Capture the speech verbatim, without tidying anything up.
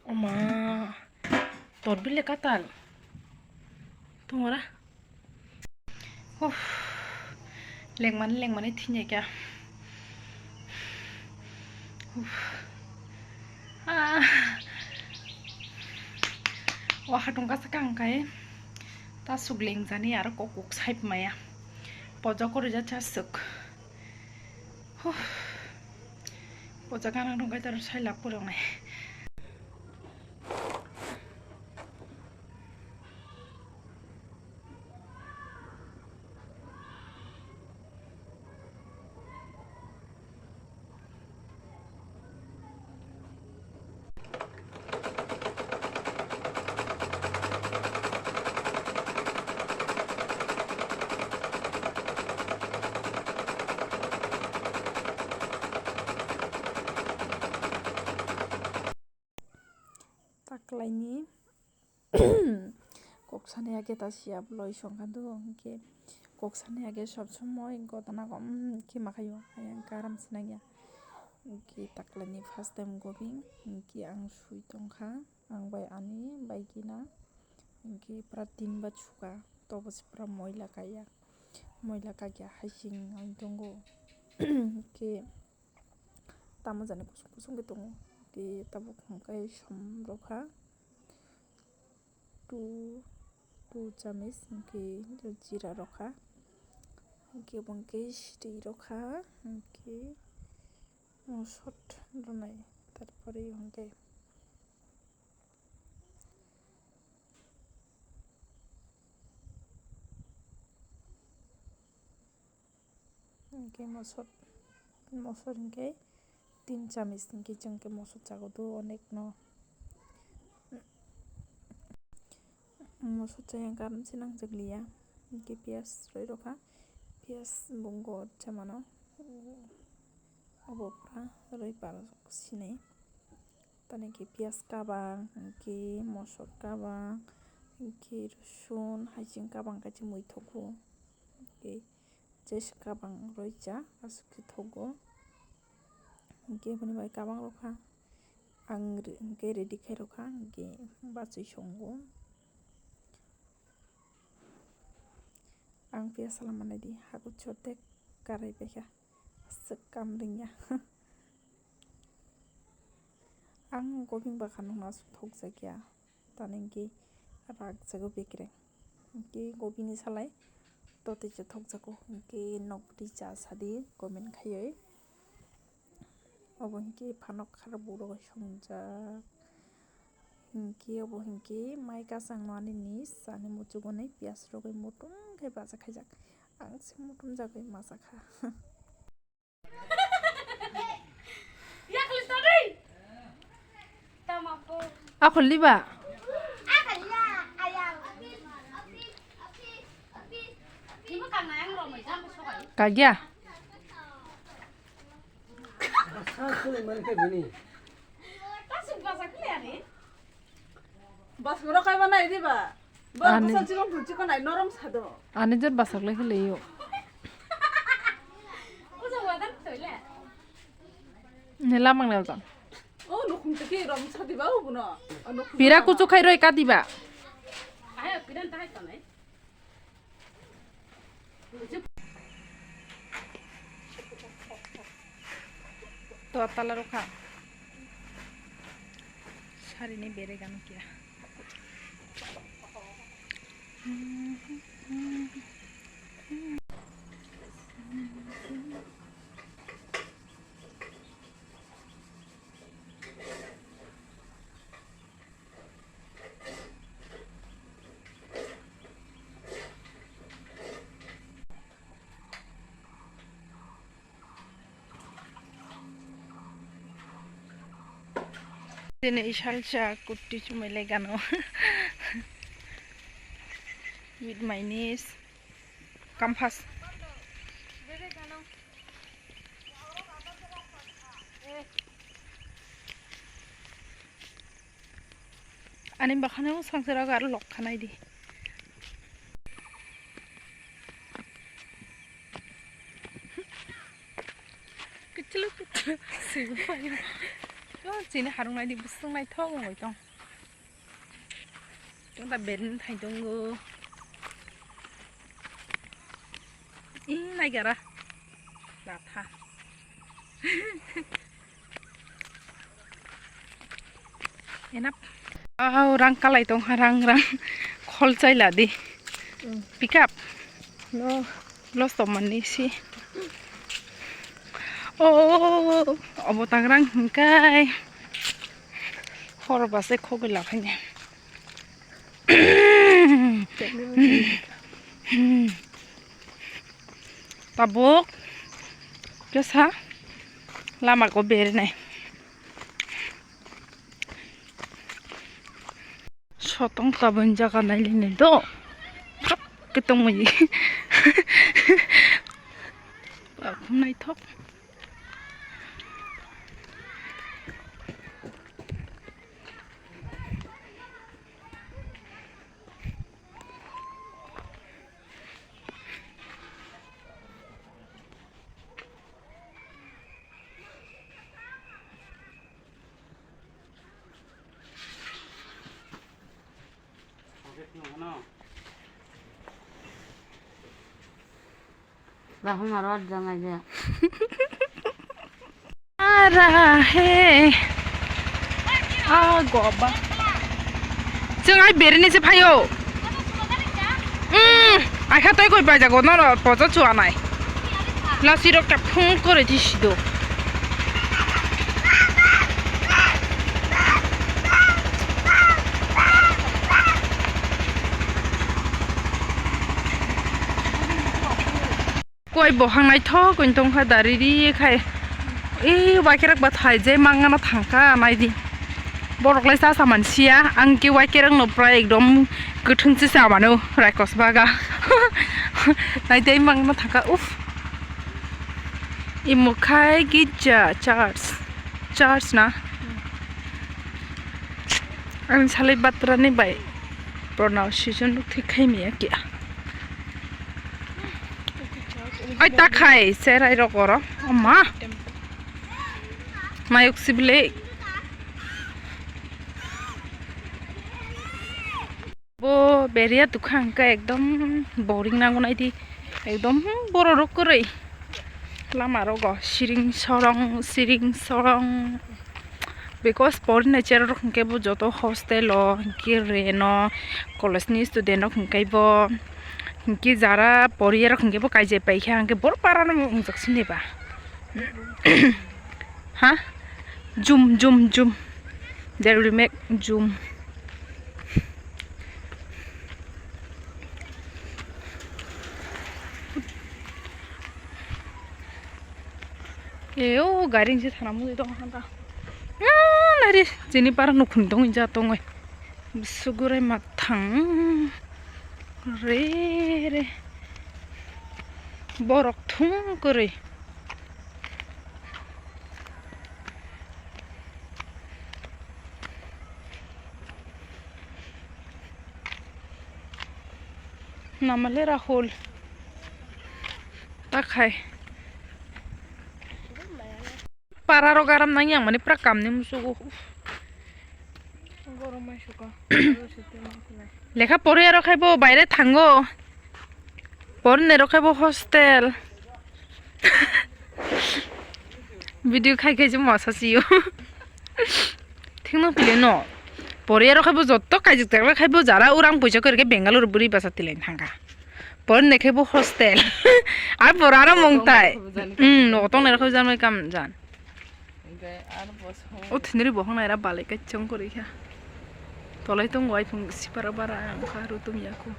Oma, tor bile katal. Tungora. Uff. Lengmani, lengmani thinya kya. Uff. Ah. Wa hatung kasa kang kai. Ta suk lengjani aro kok kok sai maya. Pojo kori ja cha suk. Huh. Poja ganang rong kai taro sai lap kurang nai. Taklaini kok sanai age ta siya bwlwi songkha do, hwnkhe kok sanai age sob somoi gotana kom khe ma khaio, ayang karam sinai ya. Hwnkhe taklaini first time gobing, hwnkhe ang sui tongkha, ang bai ani bai gina, hwnkhe pura tin ba chuka, tobo se pura moila kaiya, moila kaikya haising wng tongo, hwnkhe. Tamo jani kusung kusung khe tongo. Tei tabuk hwnkhe som rokha two, two chamis hwnkhe jira rokha. Hwnkhe bo hwnkhe sri rokha hwnkhe mosot rwnai tarpore hwnkhe. Hwnkhe mosot, mosot hwnkhe tin chamis hwnkhe chwng khe mosot chago do onek no. Mosot chaya karam se nangjak liya. Hwnkhe piyaj rwi rokha. Piyaj bungo chamano. Obo pura rwi pal sinai. Tani khe piyaj kabang, hwnkhe mosot kabang, hwnkhe rosun, haiching kabang khe muithogo. Hwnkhe jeswk kabang roija aswk khe thogo. Hwnkhe boni bai kabang rokha. Ang re-, hwnkhe ready khai rokha, hwnkhe bachwi songo. Ang piyaj salam manai di, hago chotek karai paikha. Aswk kam ringya. Ang gobing bakha nukna aswk thokjakya. Tani hwnkhe rakjago bekereng. Hwnkhe gobini salai totwi se thokjago. Hwnkhe nokri cha sadi comment khaiwi. Obo hwnkhe phanok khara borok songjak. Hwnkhe obo hwnkhe mai kasang no ani ni sani muchuguni piyaj rogwi mutung khe baja khaijak. Ang se mutung jagwi masa kha. Akhol liba? Kagya? Bas moro kaiba nai diba? Ba ani bwsal chikon thun chikon nai norom sado. Ani jot basak lai khwlaiyo. Ne lamang le jang. O nukhung tiki rom sadiba o buno. O nukhung pira tama. Kuchu khai roi kadiba. Ayo piran tahai tonai. To tala rokha. Sari ni bere gano kya. Tini isalsa kutti chumai lai gano. With my niece. Come fast. Ani bakhano sangsara aro lok khanai di. Kichlu kichlu. Sing payo. Yo Tini harung naidi bwswng naithok wngwi tong. Tong da berin thai tongo. Ih, naigara. Latha. Enap. Wow, rang kalai tong ha, rang, rang. Khol chai la di. Mm. Pick up. No. Lost of money si. Oh, obo tangrang hingkai. Hor base khogoi la phai ne. Tabuk kesa lama ko berinai. Sotong tabuk jaga nailini do. Kap ke tongmani. Naithok. Bahuma rot jangai je. Ara he. Ah, goba. Chwng ai berini se phaio. Mm, ai kha toi koi pai jago, no, no, pojo chua nai. Lasi rok ta phung kore di sido. Koi bohang naithok wng tongkha dari ri khai. Ei waikerak ba thai je mangana thangkha naidi. Borok lai cha saman sia, ang ke waikerak no prai ekdom kwthwng se samano raikos baga. Naidi mangana thangkha, uff. Imo khai gija church. Church na. Ang salai batrani bai pronunciation rok thik khai miya kia. Ai ta khai serai rok oro. Oma. Mayuk sibile. Bo beria dukha hwnkhe ekdom boring nango naidi, ekdom borok rok kwrwi lama rogo siring sorong siring sorong, because porinai cherok rok hwnkhe bo joto hostel o hwnkhe rent o, college ni student rok hwnkhe bo hwnkhe jara poriya rok hwnkhe bo kaijai paikha hwnkhe borok para no wngjak sini ba. Ha? Jum, jum, jum. They will make jum. Eo, gari se thana mui dong handa. Ah, nari, jini para nukhung dong ja tongoi. Sugurai mathang re re borok thung kwrwi. Namale Rahul ta khai. Pararo garam nang yang mani pura kamni musugo. Lekha poriya rok khai bo baire thango. Porne rok khai bo hostel. Video khai khai je masa siyo. Thingno pile no. Poriya rok khai bo jotto kaijik tak khai bo jara urang puisa kori ke Bangalore buri basa tilai thangka. Porne khai bo hostel. Ar poraro mungtai. Hmm, no tong ne rok khai jan mai kam jan. O thiniri bohong naira balai kaichong kori kha. Tolai tongo ai phung sipara bara ang kha ru tum yaku.